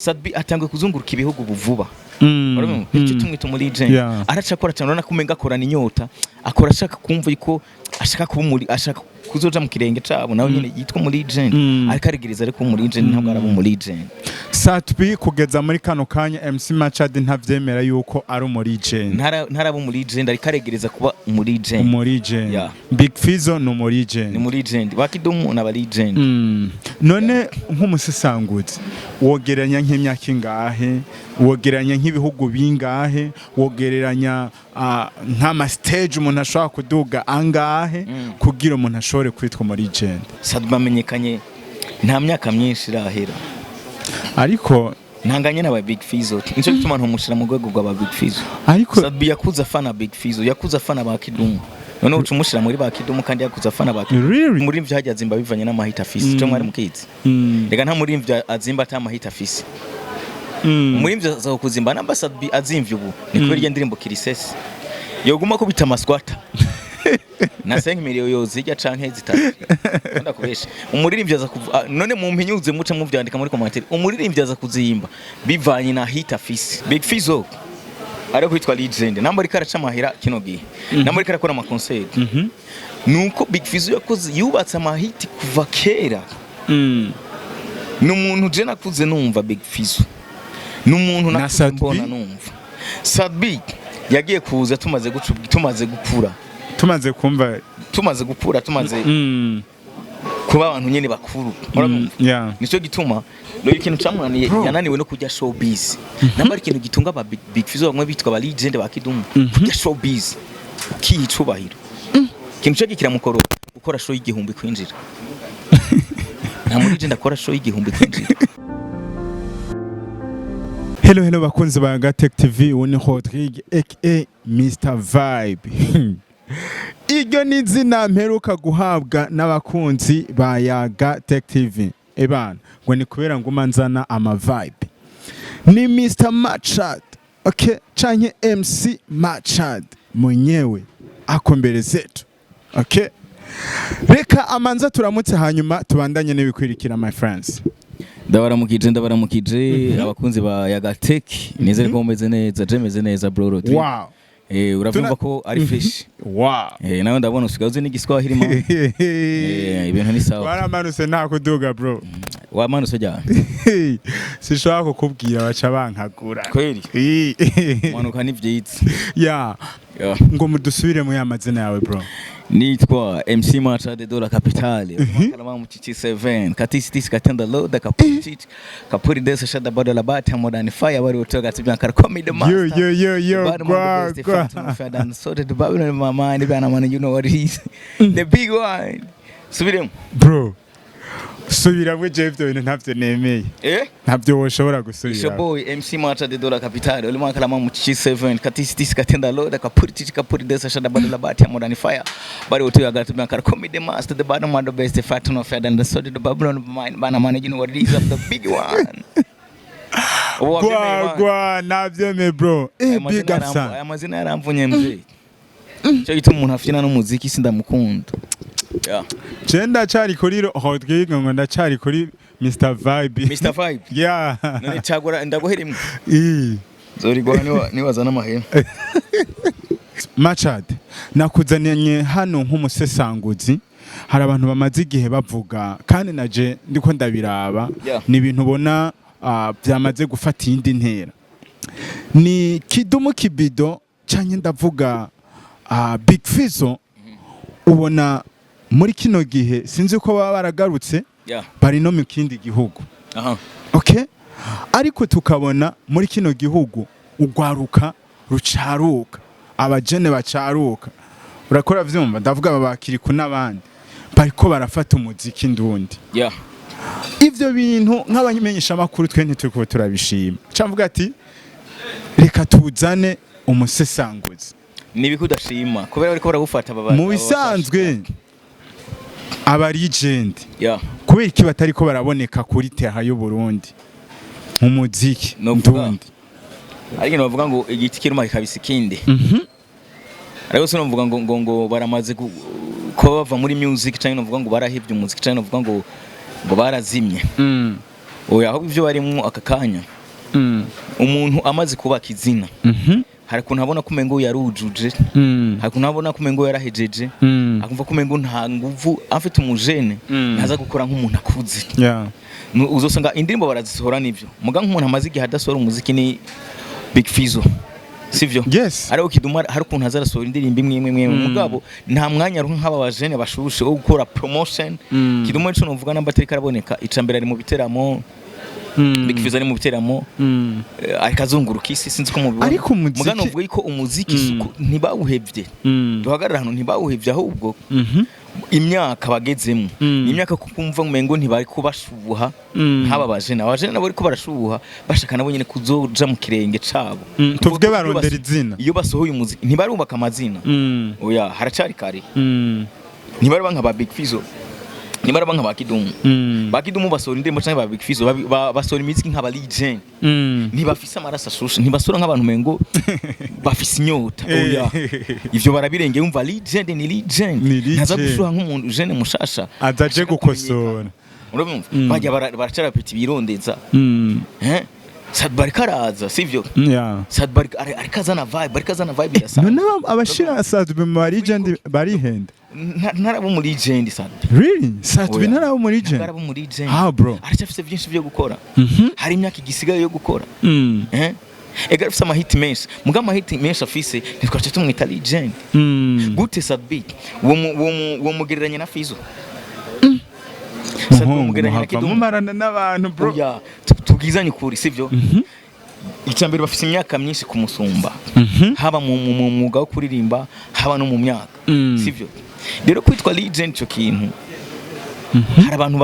Sat-B atanguye kuzunguruka ibihugu vuba. Urabona icyo tumwita umu legend. Araca akora cyane, urabona ko umenga akorana inyota, akora ashaka kumva yuko ashaka kuba umuri, ashaka kuzoja mu kirenge cabo, nawe nyene yitwa umu legend. Ariko arigereza, ariko umu legend ntabwo araba umu legend. Sat-B kugeza muri kano kanya MC Machad ntavyemera yuko ari umu legend. Ntaraba umu legend, ariko aregereza kuba umu legend. Umu legend. Yeah. Big Fizzo ni umu legend. Ni mu legend, ba Kidumu n'aba legend. None nk'umusesanguzi, wogereranya nk'imyaka ingahe, wogereranya nk'ibihugu bingahe, wogereranya nk'ama stage umuntu ashobora kuduga angahe kugira umuntu ashobore kwitwa umu legend? Sat-B amenyekanye nta myaka myinshi irahera. Ariko ntanganye n'aba Big Fizzo, nico gituma ntumushira mu rwego rw'aba Big Fizzo. Ariko Sat-B yakuze afana Big Fizzo, yakuze afana ba Kidumu, none uca umushira muri ba Kidumu kandi yakuze afana ba Kidumu? Really? Umuririmbyi hajya azimba bivanye n'amahita afise, ico mwari mukizi? Reka, nta muririmbyi azimba ata amahita afise. Umuririmbyi aza kuzimba, namba Sat-B azimvye ubu ni kubera irya ndirimbo Kirisesi, yoguma kubita amaswata na 5 million yozirya canke zitatu. Ndakubesha, umuririmbyi aza none mumpinyuze, muce muvyandika muri commentaire, umuririmbyi aza kuzimba bivanye na hit afise. Big Fizzo ariko kwitwa legend, namba ariko araca amahera kino gihe, namba ariko arakora ama concert, nuko Big Fizzo yakoze, yubatse amahiti kuva kera. Ni umuntu je nakuze numva, Big Fizzo ni umuntu Na nakuze Sat-B? mbona numva. Sat-B yagiye kuza tumaze guca, tumaze gukura. Tumaze kumva. Tumaze gukura, tumaze kuba abantu nyene bakuru. Urumva? Yeah. Nicyo gituma rero ikintu camunaniye, Bro. yananiwe no kurya showbiz. Namba ari ikintu gitunga aba Big Fizzo, bamwe bitwa aba legend ba Kidumu, kurya showbiz ukiha icubahiro, ikintu cyo kiramukoro gukora show y'1000 kwinjira. Nta muri legend akora show y'1000 kwinjira. Hello, hello bakunzi ba Gatech TV, uwo ni Rodrigue aka Mr Vibe. Iryo ni izina mperuka guhabwa n'abakunzi ba Yaga Tech TV. Ebana, ngo ni kubera nguma nzana ama vibe. Ni Mr Machad, okay, canke MC Machad mwenyewe ako mbere zetu. Okay? Reka amanza turamutse, hanyuma tubandanye n'ibikwirikira, my friends. Ndabaramukije, ndabaramukije abakunzi ba Yagatech, nizere ko mumeze neza, je meze neza, bro Rodri. Eh, uravyumva ko ari fresh. Eh, nawe ndabona usigaye uzi n'igiswahili ma. Eh, ibintu ni sawa. Waramanutse nta kuduga, bro. Wamanutse ryari? Sinshobora kukubwira, baca bankagura. Kweli? Manuka ni vyiza. Yeah. Ngo mudusubire mu ya mazina yawe, bro. Nitwa MC Macha de Dola Capitale. Kalama Mchichi 7. Katisi tisi katenda loda kapuchi. Kapuri desa shada bado la bata modern fire bari utoka tibya kar comedy master. Yo yo yo yo. Bad man, Gwa the best gwa. phantom of and sorted the Babylon in my mind, man, you know what it is. The big one. Subiremo. Bro, subiramo, je ivyo bintu ntavyo nemeye. Eh? Ntabyo woshobora It's your gusubira. boy MC Macha de Dola Capitale. Uli mwaka Mchichi 7. Katisi tisi katenda loda kapuri titi kapuri desa shada bado la bata modern fire. Bari utoka tibya kar comedy master, the bad man, the best phantom of and sorted the Babylon in my mind, man, you know what it is. I'm the big one. Gwa gwa, navyemeye, bro. Eh, big up sana. Aya mazina yaramvunye mzee. Cyo gituma umuntu afina n'umuziki sindamukunda. Yeah. Je ndacari kuri Rodrigue, ngo ndacari kuri Mr Vibe. Mr Vibe. Yeah. None cagura ndaguhera imwe. Zorigwa niwaza n'amahema. Machad, nakuzaniye hano nk'umusesanguzi. Hari abantu bamaze igihe bavuga, kandi naje ndiko ndabiraba. Ni ibintu ubona byamaze gufata iyindi ntera. Ni Kidumu Kibido canke ndavuga Big Fizzo, ubona muri kino gihe sinzi ko baba baragarutse, bari no mu kindi gihugu. Okay, ariko tukabona muri kino gihugu ugwaruka rucaruka, abajene bacaruka, urakora vyumva, ndavuga aba bakiriku n'abandi bariko barafata umuziki ndundi. Ivyo bintu nk'abamenyesha makuru twe ntituriko turabishima. Camvuga ati reka tuzane umusesanguzi. Ni ibiki udashima kubera bariko baragufata baba? Mu bisanzwe aba legend, kubera iki batariko baraboneka kuri terrain y'u Burundi mu muziki ndundi? Ariko bavuga ngo igiti kiruma kikabisa ikindi. Ariko sinovuga ngo baramaze kuba bava muri music, cyangwa novuga ngo barahevye umuziki, cyangwa novuga ngo barazimye. Oya, ahubwo ivyo barimwo aka kanya, umuntu amaze kubaka izina, hari ukuntu abona ko umengo yarujuje, hari ukuntu abona ko umengo yarahejeje, akumva ko umengo nta nguvu afite, umujene ntaza gukora nk'umuntu akuze. Uzosanga indirimbo barazisohora nivyo, muga nk'umuntu amaze igihe adasohora umuziki ni Big Fizzo, sivyo? Yes. Ariko Kidumu hari ukuntu aza arasohora indirimbo imwe imwe imwe, mugabo nta mwanya aronka nk'aba bajene bashushe wo gukora promotion. Kidumu ico novuga, namba atariko araboneka, ica mbere ari mu biteramo. Big Fizzo ari mu biteramo, ariko azunguruka isi, sinzi ko mubibona. Ariko umuziki- Muga novuga yuko umuziki ntibawuhevye. Duhagarara hano, ntibawuhevye, ahubwo imyaka bagezemo ni imyaka kukumva umengo ntibari kubashuha nk'aba bajene. Abajene nabo ariko barashuha, bashaka nabo nyene kuzoja mu kirenge cabo. Tuvuge Kuko iyo barondera izina. Iyo basohoye umuziki ntibarubaka amazina. Oya, haracari kare. Ntibaraba nka ba Big Fizzo, ntibaraba nka ba Kidumu. Ba Kidumu basohora indirimbo canke ba Big Fizzo basohora imiziki nk'aba legend. Ntibafise amaraso ashushe, ntibasura nk'abantu mengo bafise inyota. Oya, ivyo barabirengeye. Umva, legend ni legend. Ni legend. Ntaza gushuha nk'umuntu jeune mushasha azaje ashaka gukosora. kumenyekana. Urumva bajya baracara peti birondeza. Eh, Sadba ariko araza, sivyo? Yeah. Sadba ariko azana vibe, ariko azana vibe idasanzwe. None abashira Sadbi mu ba legend barihenda? Ntaraba umu legend Sadba. Really? Sadbi Oya. ntaraba mu legend? Ntaraba umu legend. How, bro? Aracyafise byinshi byo gukora. Hari imyaka igisigaye yo gukora. Eh, ega afise amahiti menshi, muga amahiti menshi afise ntitwaca tumwita legend. Gute Sadbi uwo mugereranya na Fizo? Sadbi Muhungu, umugereranya na muhava Kidumu? mumarana n'abantu, bro. Oya, tubwizanye ukuri, sivyo? Icya mbere, bafise imyaka myinshi kumusumba, haba mu mwuga wo kuririmba, haba no mu myaka, sivyo? Rero kwitwa legend, ico kintu hari abantu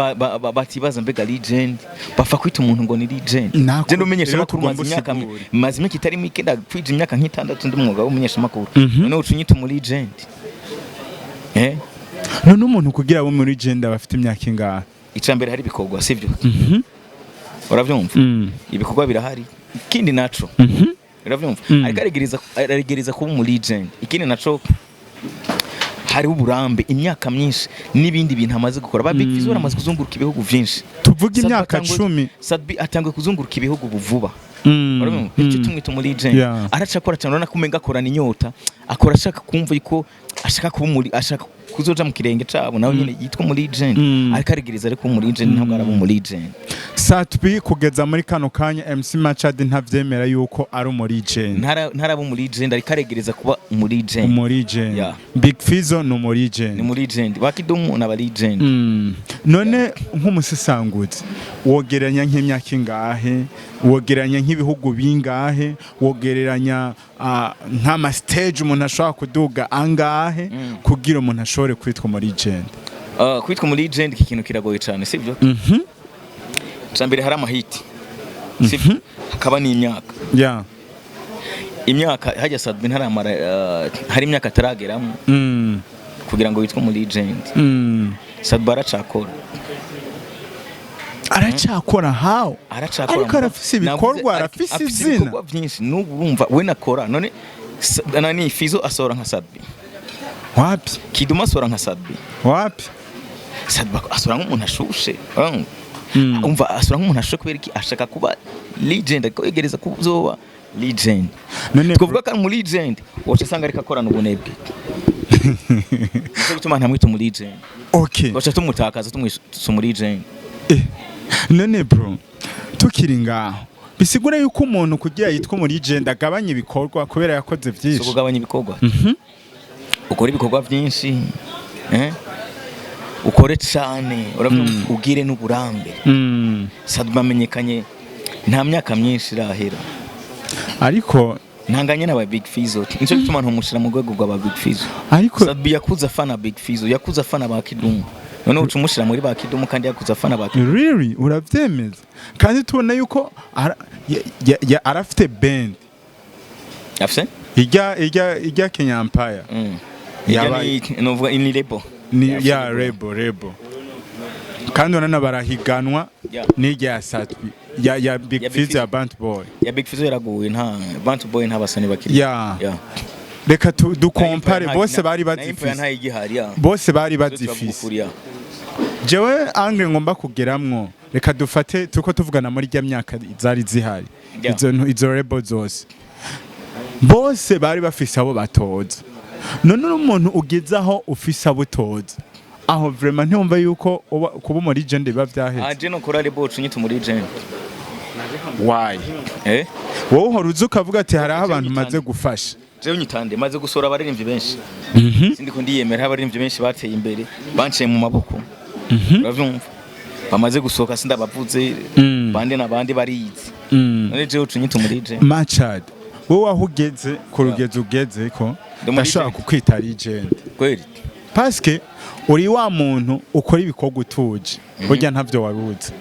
batibaza mbega legend, bapfa kwita umuntu ngo ni legend. Nako, Je ndi rero makuru, tugomba maze imyaka usigure. maze imyaka itari mike, ndakwije imyaka nk'itandatu ndi mu mwuga w'umumenyeshamakuru. None uca unyita umu legend, eh? None umuntu kugira abe muri legend aba afite imyaka ingahe? Icya mbere, hari ibikorwa, sivyo? Uravyumva? Ibikorwa birahari. Ikindi naco, uravyumva, ariko aregereza kuba umu legend. Ikindi naco, hariho uburambe, imyaka myinshi n'ibindi bintu amaze gukora. Ba Big Fizzo baramaze kuzunguruka ibihugu vyinshi. Tuvuge Sadbi imyaka 10. Sadbi atanguye kuzunguruka ibihugu vuba. Urabona? Icyo tumwita umu legend. Aracakora cyane, urabona ko umenga akorana inyota, akora ashaka kumva yuko ashaka kuba muri, ashaka kuzoja mu kirenge cabo nawe nyene yitwa umu legend. Ariko aregereza, ariko umu legend ntabwo araba umu legend. Satbi kugeza muri kano kanya MC Machad ntavyemera yuko ari umu legend. Ntaraba umu legend, ariko aregereza kuba umu legend. Umu legend. Yeah. Big Fizzo ni umu legend. Ni mu legend, ba Kidumu n'aba legend. None nk'umusesanguzi wogereranya nk'imyaka ingahe, wogereranya nk'ibihugu bingahe, wogereranya nk'ama stage umuntu ashobora kuduga angahe kugira umuntu ashobore kwitwa umu legend? Kwitwa umu legend, iki kintu kiragoye cyane, sibyo? Cya mbere, hari amahiti, sibyo? Hakaba n'imyaka. Imyaka hajya Sadbi ntaramara, hari imyaka atarageramo kugira ngo witwe umu legend. Sadbi aracakora. Aracyakora how? Aracakora. Ariko arafise ibikorwa, Navuze, arafise afise izina. ibikorwa byinshi n'ubu urumva we nakora. None nani, Fizo asohora nka Sadbi? Wapi. Kiduma asohora nka Sadbi? Wapi. Sadbi asohora nk'umuntu ashushe, urumva? Umva, asohora nk'umuntu ashushe kubera iki? Ashaka kuba legend, ariko yegereza kuzoba legend. None Twavuga ko ari umu legend, woca asanga ariko akorana ubunebwe. Nico gituma ntamwita umu legend. Waca tumutakaza tumwita umu legend. None bro, tukiri ngaho, bisigura yuko umuntu kugira yitwa umu legend agabanya ibikorwa kubera yakoze Si byinshi? ukugabanya ibikorwa. Ukora ibikorwa byinshi, eh? Ukore cyane, urabyumva, ugire n'uburambe. Sadba amenyekanye nta myaka myinshi irahera. Ariko Ntanganye n'aba Big Fizzo, nico gituma ntumushira mu rwego rw'aba Big Fizzo. Ariko Sadbi yakuze afana Big Fizzo, yakuze afana ba Kidumu. None uca umushira muri ba Kidumu kandi yakuze afana ba Kidumu? Really, uravyemeza kandi tubona yuko arafite band. Afise? Ijya Kenya Empire. Ijya Yabaye- ni novuga ni label. Ni Afise ya label. label kandi urabona barahiganwa n'ijya ya Satwi ya Big Ya Big Fizzo Fizzo. ya Bant Boy. Ya Big Fizzo yaraguye, nta Bantu Boy, nta basani bakiri. Ya. Reka dukompare bose bari Na Empire bazifise. nta igihari ya. Bose bari Turavuga bazifise. ukuri, ya. Jewe angle ngomba kugeramwo. Reka dufate tuko tuvugana muri rya myaka zari zihari, izo label zose, bose bari bafise abo batoza. None umuntu ugeze aho ufise abo utoza, aho vraiment ntiwumva yuko kuba umu legend biba vyaheze? Aje no kora label ucunyita umu legend. Why? Eh? Wowe uhora uza ukavuga ati hariho abantu maze gufasha. Jewe nyitande maze gusora abaririmbyi benshi, sindiko ndiyemera. Abaririmbyi benshi bateye imbere banciye mu maboko, uravyumva? Bamaze gusohoka sindabavuze, bande n'abandi barizi. None jewe ucunyita umu legend? Machad, wowe aho ugeze, ku rugezo ugeze ko, Ndi umu ndashobora legend. kukwita legend. Kweli? Paske uri wa muntu ukora ibikorwa utuje. Burya ntavyo wari uzi,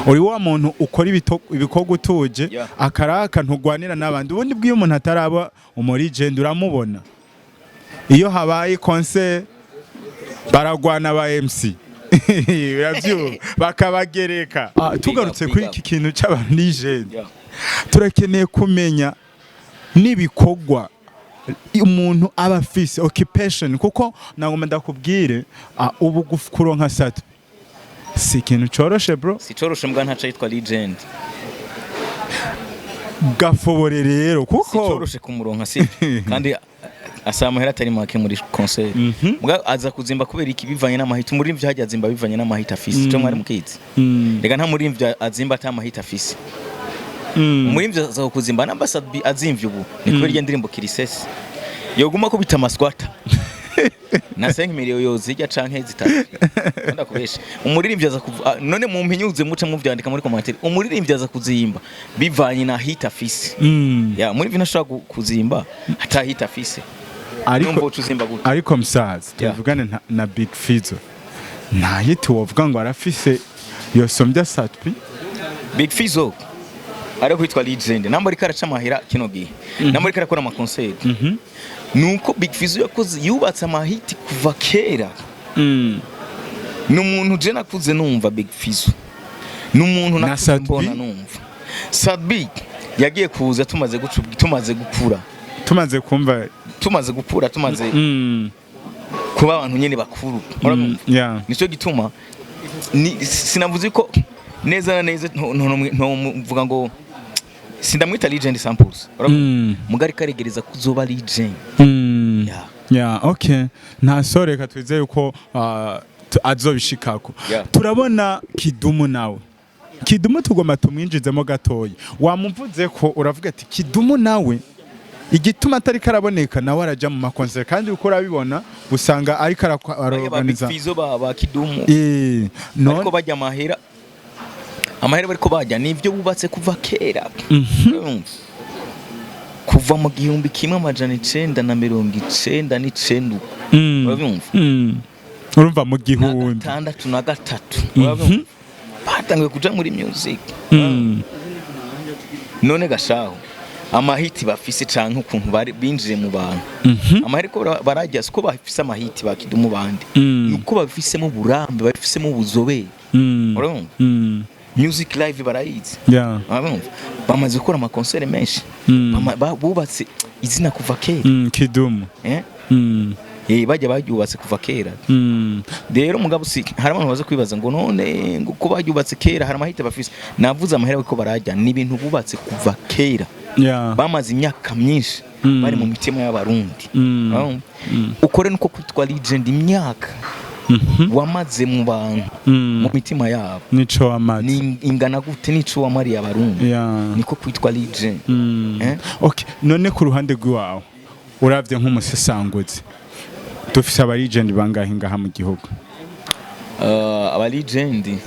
uri wa muntu ukora ibikorwa utuje, akaraka ntugwanira n'abandi. Ubundi bw'iyo umuntu ataraba umu legend, uramubona iyo habaye concert baragwana ba MC, uravyumva, bakabagereka. Tugarutse Big kuri up. iki kintu c'aba legend, turakeneye kumenya n'ibikorwa umuntu aba afise, occupation, kuko nagomba ndakubwire, ubu kuronka Sat-B si ikintu coroshe, bro. Si coroshe, mbwa ntaca yitwa legend. Gafobore rero Si kuko coroshe kumuronka, si kandi asaba amahera atari make muri concert. Mbwa aza kuzimba kubera iki? Bivanye n'amahita. Umuririmbyi hajya azimba bivanye n'amahita afise. Ico mwari mukizi? Reka nta muririmbyi azimba ata mahita afise. Umuririmbyi aza kuzimba namba Sat-B azimvye ubu ni kubera irya ndirimbo Kirisesi. Yoguma kubita amaswata na 5 million yozirya canke zitatu, ndakubesha. Umuririmbyi aza none mumpinyuze muce muvyandika muri commentaire, umuririmbyi aza kuzimba bivanye na hit afise. Ya, umuririmbyi ntashobora kuzimba ata hit afise. Ariko numva uca uzimba gute? Ariko musaza, tuvugane na Big Fizzo, nta hit wovuga ngo arafise yosombya Sat-B? Big Fizzo ari kwitwa legend namba ariko araca amahera kino gihe, namba ariko arakora ama concert, nuko Big Fizzo yakoze, yubatse amahiti kuva kera. Ni umuntu je nakuze numva. Big Fizzo ni umuntu Na nakuze Sat-B? mbona numva. Sat-B yagiye kuza tumaze guca, tumaze gukura. Tumaze kumva. Tumaze gukura, tumaze kuba abantu nyene bakuru, urumva? Nicyo gituma sinavuze ko neza na neza nto mvuga ngo sindamwita legend samples, urumva? Mugari karegereza kuzoba legend. Yeah. Yeah, okay. Nta sore, reka twizeye uko azobishikako. Turabona Kidumu nawe. Kidumu tugomba tumwinjizemo gatoya. Wamuvuze ko uravuga ati Kidumu nawe igituma atari karaboneka, nawe araja mu ma concert, kandi uko urabibona usanga ariko Bajya ba Big arorganiza. Fizzo, ba Kidumu, none ariko bajya amahera bariko bajya nivyo bubatse kuva kera. Urumva? Kuva mu 1999 uko. Urabyumva? Urumva mu Na gihumbi 63, urabyumva, batanguye kuja muri music. None gashaho amahiti bafise canke ukuntu bari binjiye mu bantu, amahera ko barajya, siko bafise amahiti ba Kidumu bandi, nuko babifisemo uburambe, babifisemo ubuzobere. Urumva? Music live barayizi. Urumva, bamaze gukora ama concert menshi. Bubatse izina kuva kera. Kidumu. Eh? Eh, bajya baryubatse kuva kera. Rero mugabo si hari abantu baza kwibaza ngo none ngo ko baryubatse kera hari amahita bafise. Navuze amahera ko barajya ni ibintu bubatse kuva kera. Bamaze imyaka myinshi bari mu mitima y'Abarundi. Urumva? Ukore nuko kwitwa legend, imyaka wamaze mu bantu, mu mitima yabo, nico wamaze ni ingana gute, nico wamariye Abarundi, niko kwitwa legend. Eh? Okay, none ku ruhande rw'iwawe, uravye nk'umusesanguzi, dufise aba legend bangahe ngaha mu gihugu? Aba legend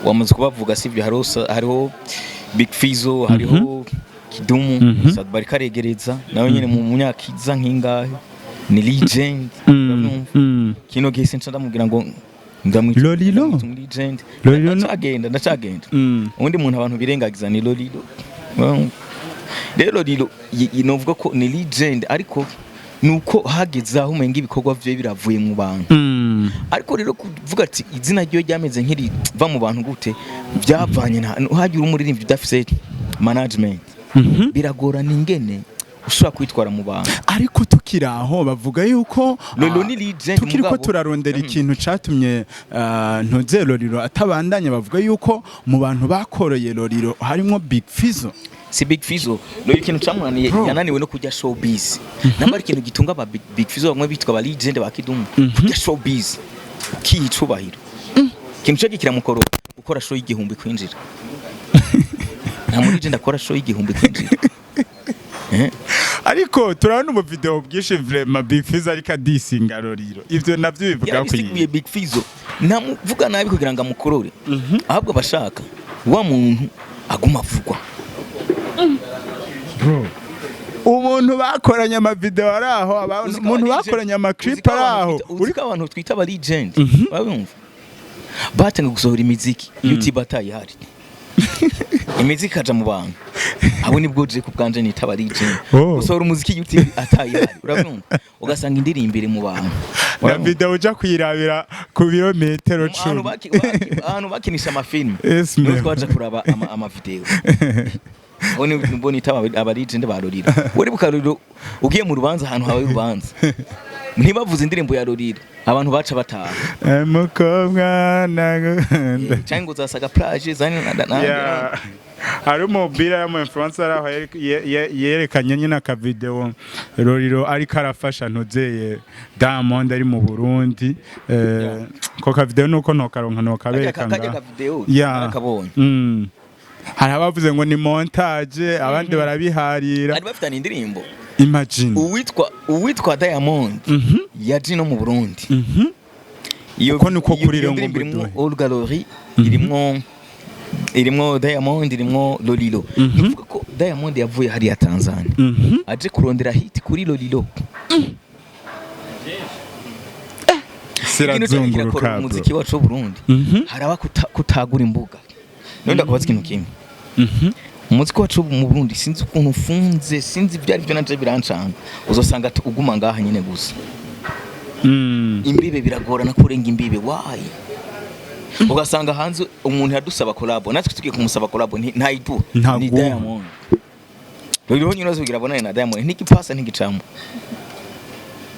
wamaze kubavuga, sivyo? Hariho Big Fizzo, hariho Kidumu. Sat-B ariko aregereza nawe nyene mu myaka iza nk'ingahe ni legend. Urabyumva? Kino gihe sinca ndamubwira ngo ndamwita Lolilo? ndamwita umu legend. Lolilo Ndacagenda, ndacagenda. Undi muntu abantu birengagiza ni Lolilo. Urumva? Rero Lolilo novuga ko ni legend, ariko nuko hageze aho umenga ibikorwa vye biravuye mu bantu. Ariko rero kuvuga ati izina ryo ryameze nk'iriva mu bantu gute, byavanye na hagira umuririmbyi udafise management, biragorana ingene ushobora kwitwara mu bantu. Ariko tukiri Tukiri aho, bavuga yuko Lolo ni legend. Tukiri ko Mugabo. turarondera ikintu catumye ntuze Lolilo atabandanya, bavuga yuko mu bantu bakoroye Lolilo harimwo Big Fizzo. Si Big Fizzo. Lolo ikintu camunaniye, Bro. yananiwe no kurya showbiz. Namba ari ikintu gitunga aba Big Fizzo, bamwe bitwa aba legend ba Kidumu, kurya showbiz, kiyicubahiro, ikintu cyo kiramukorora gukora show y'1000 kwinjira. Nta muri legend akora show y'1000 kwinjira. Ariko turabona ubu video bwinshi vraiment Big Fizzo ariko adisinga Lolilo. Ivyo navyo bivuga ko Yarabisiguye. Big Fizzo ntamuvuga nabi kugira ngo amukorore, ahubwo abashaka wa muntu aguma avugwa. Umuntu bakoranye amavideo ari aho, Uzi ko umuntu aba bakoranye amaclip ari aho. Uzi ko abantu twita aba legend babumva batangiye gusohora imiziki YouTube atayihari, imiziki ikaja mu bantu, abo nibwo je ku bwanje nita aba legend. Oh. Gusohora umuziki YouTube atayihari, urabyumva, ugasanga indirimbo iri mu bantu. Na Urabumva? video uja kuyirabira ku birometero Ahantu 10. Ahantu bakinisha amafilmu Yes, niho ma'am. twaja kuraba amavideo. Abo nibwo nita aba legend ba Lolilo. Wari bukaruriro ugiye mu rubanza, ahantu habaye urubanza, ntibavuze indirimbo ya Lolilo, abantu baca bataha. Mukobwa nagukunda. Cyangwa ngo zasaga plage zani na Yeah. Hari umupira ya mu influencer aho yerekanye nyine akavideo Lolilo ariko arafasha ntuzeye Diamond ari mu Burundi. Ko kavideo nuko ntokaronka ntokabereka kajya ngaha. ka video Yeah. narakabonye. Hari abavuze ngo ni montage, abandi barabiharira. Bari bafitanye indirimbo. Imagine. Uwitwa Diamond yaje no mu Burundi. Iyo Uko niko iyo kuri rero ngo ndirimbo irimwo mbuduhe. Olga Lori, irimwo Diamond, irimwo Lolilo. Nuvuga ko Diamond yavuye hariya Tanzania aje kurondera hit kuri Lolilo. Ikintu cyari Sirazunguruka, kirakora bro. umuziki wacu w'Uburundi, haraba kutagura imbuga. None ndakubaza ikintu kimwe: umuziki wacu mu Burundi, sinzi ukuntu ufunze, sinzi ibyo ari byo, nanje birancanga. Uzosanga uguma ngaha nyine gusa. Imbibe biragorana kurenga imbibe. Why? Ugasanga hanze umuntu yadusaba collabo, natwe tugiye kumusaba collabo ntayiduha. Ni Ntaguha. Diamond rero nyine uzugira abonane na Diamond, ntigipasa, ntigicamo,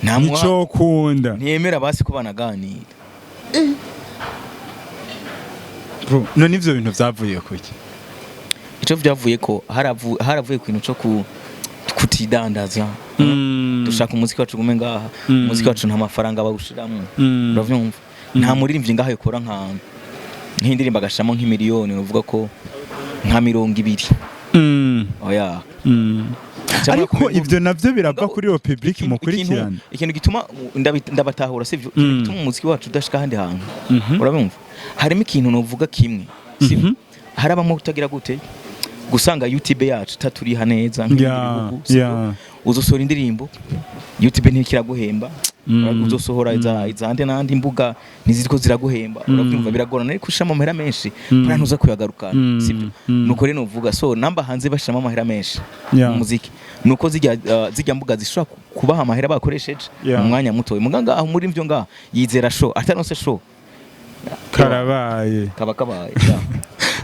ntamuha. Nico kunda. Ntiyemera basi ko banaganira. Bro, none ivyo bintu vyavuye kuki? Ico vyavuye ko haravuye ku kintu co kutidandaza. Dushaka umuziki wacu gume ngaha. Umuziki wacu nta mafaranga bawushiramwo. Uravyumva, nta muririmbyi ngaha yokora nk'indirimbo agashiramo nk'imiliyoni, uvuga ko nka 20. Oya. Cyangwa Ariko ivyo navyo birava Mugabo, kuri Republic mukurikirana. Ikintu gituma ndabatahura, sivyo? Ikintu gituma umuziki wacu udashika ahandi hantu, urabumva, harimo ikintu novuga kimwe, sivyo? Harabamo kutagira gute, gusanga YouTube yacu itaturiha neza nk'ibindi bihugu, sivyo? Uzosohora indirimbo, YouTube ntikiraguhemba. Uzosohora izande n'andi mbuga ntiziriko ziraguhemba. Urabyumva, biragorana, ariko ushiramo amahera menshi buriya ntuza kuyagarukana, sibyo? Nuko rero novuga so namba hanze bashiramo amahera menshi mu muziki, nuko zijya mbuga zishobora kubaha amahera bakoresheje mu mwanya muto. Muga ngaho muri mvyo ngaha yizera show, ataronse show Karabaye. Kaba kabaye, yeah.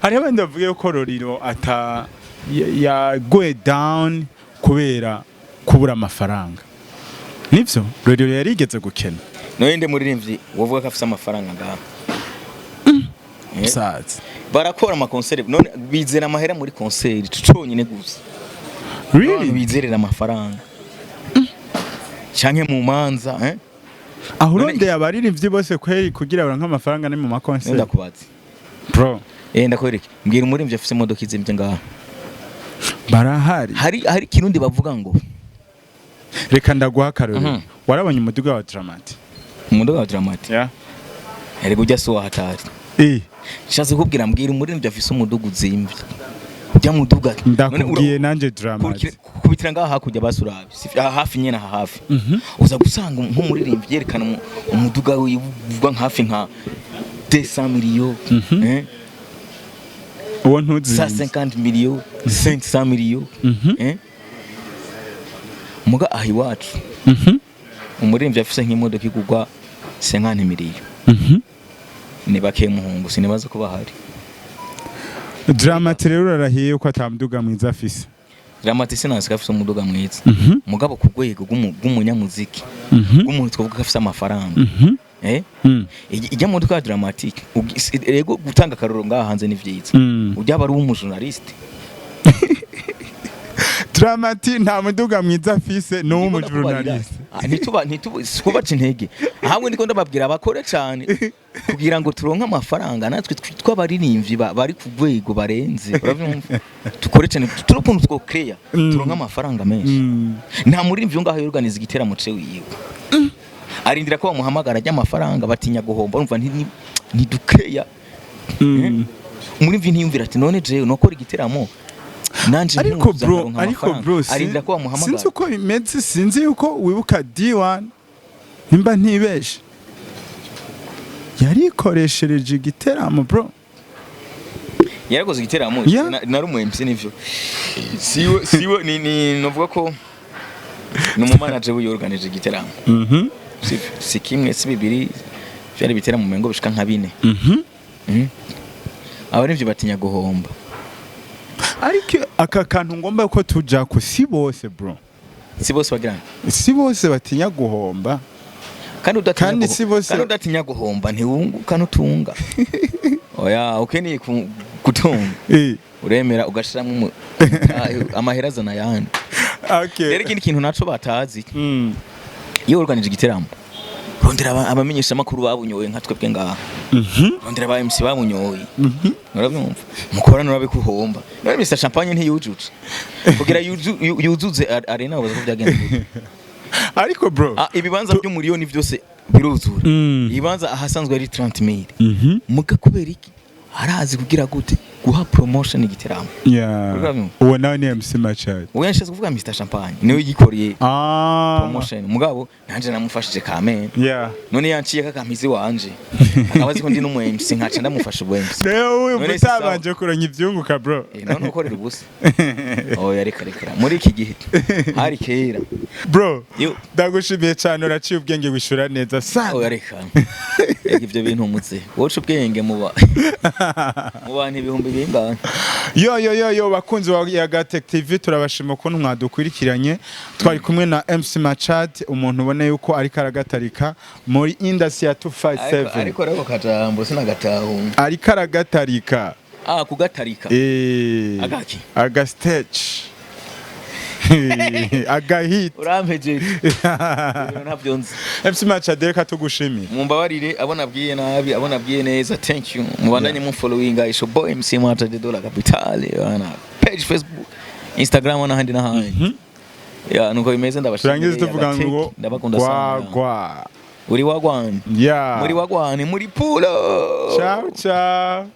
Hariho abandi bavuga ko Lolilo ata yaguye down kubera kubura amafaranga. Nivyo, Lolilo yarigeze gukena? None nde muririmbyi wovuga ko afise amafaranga ngaha? Musaza. Barakora amakonseri, none bizera amahera muri konseri conyine gusa. Abantu Really? bizerera amafaranga canke mu manza, eh? Aho urondeye abaririmbyi bose kweri kugira baronke amafaranga ni mu makonseri? Ndakubaza. Bro. Ndakwereke, mbwira umuririmbyi afise imodoka izimvye ngaha. Barahari. Hari kirundi bavuga ngo Reka ndaguha akarorero. Warabonye umuduga wa Dramati? Umuduga wa Dramati? Yeah. Erega ujya si wahatari. Nshatse kukubwira, mbwira umuririmbyi afise umuduga uzimvye, ujya muduga. Ndakubwiye nanje Dramati. Kubitira ngaha hakurya basurabe, aha hafi nyene, aha hafi, uza gusanga nk'umuririmbyi yerekana umuduga wiwe uvuga nka hafi nka 200 millions, eh? Uwo ntuzi. 150 millions, 500 millions, eh? Muga aha iwacu umuririmbyi afise nk'imodoka igurwa 50 millions ni bake muhungu, sinibaza ko bahari. Dramati rero urarahiye yuko atamuduga mwiza afise? Drama T sinasi afise umuduga mwiza, mugabo ku rwego rw'umunyamuziki, rw'umuntu twavuga ko afise amafaranga, ijya modoka ya Drama T, rego gutanga akarorero ngaha hanze ni vyiza, ujya aba ari uw'umujournaliste. Drama T nta muduga mwiza afise, ni uw'umujournaliste. Ah, ntituba sikubaca intege, ahubwo ndiko ndababwira abakore cyane kugira ngo turonke amafaranga natwe twitwa abaririmbyi bari ku rwego barenze, urabyumva? Dukore cyane turi ukuntu twocréa turonke amafaranga menshi. Nta muririmbyi ngaho yorganiza igiteramo ce wiwe, arindira ko bamuhamagara ajya amafaranga, batinya guhomba. Urumva ntidukeya. Umuririmbyi ntiyumvira ati: "None jewe nokora igiteramo nanje Ariko nkuza bro, nkaronka ariko amafaranga." bro, Arindira ko bamuhamagara. Sinzi uko bimeze, sinzi yuko wibuka D1, nimba ntibeshe yarikoreshereje igiteramo, bro. Yarakoze igiteramo. Nari umu MC, nivyo. Siwe ni novuga ko ni umumanager wiyorganije igiteramo. Sivyo? Si kimwe, si bibiri, vyari ibiteramo umengo bishika nka bine. Abarivyo batinya guhomba. Ariko aka kantu ngomba ko tujako, si bose, bro. Si bose bagirana. Si bose batinya guhomba. Kandi udatinya Kandi si bose- kandi udatinya guhomba ntiwunguka nutunga. Oya, ukeneye gutunga, uremera ugashiramwo amahera azana ayandi. Rero ikindi kintu naco batazi, iyo organije igiteramo, rondera abamenyeshamakuru babunyoye nka twebwe ngaha, rondera aba MC babunyoye, urabyumva? Mukorane urabe kuhomba. None Mr Champagne ntiyujuje kugira yuzuze arena, babaza ko byagenze gute? Ariko bro, Ah, ibibanza by'umuriyoni byose biruzura, ibibanza ahasanzwe ari 30,000. Muga kubera iki? Arazi kugira gute guha promotion igiteramo. Urabyumva? Uwo nawe ni MC Machad? Uwo yashatse kuvuga Mr Champagne niwe yikoreye promotion, mugabo nanje namufashije kamene. None yanciye kakampizi wanje akaba azi ko ndi n'umu MC, nkaca ndamufasha ubu MC. Rero wumva None si sawa. utabanje kuronka ivyunguka, bro. Eh, none ukorera ubusa? Oya, reka reka, muri iki gihe, hari kera. Bro, Yo. ndagushimiye cyane, uraciye ubwenge, wishura neza sana. Oya, reka reka, ivyo bintu mutse woca ubwenge muba mu bantu ibihumbi bingana. Yo yo yo yo, bakunzi wa Yagatech TV, turabashima ukuntu mwadukurikiranye. Twari kumwe na MC Machad, umuntu ubona yuko ariko aragatarika muri industry ya 257. Ariko rero kajambo sinagatahu. Ariko aragatarika. Ah, kugatarika. Eh. Agaki? Aga stage, agahit. Urampejeje. Ibintu ntabyo nzi. MC Machad, reka tugushimire. Mumbabarire abo nabwiye nabi, abo nabwiye neza, thank you. Mubandanye mu followinga isho boy MC Mata de Dollar Capital na page Facebook, Instagram n'ahandi n'ahandi. Ya, nuko bimeze, ndabashimiye. Turangize tuvuga Yagatech, ngo ndabakunda sana. gwagwa. Uri wagwan. Yeah. Muri wagwan, muri pulo. Ciao ciao.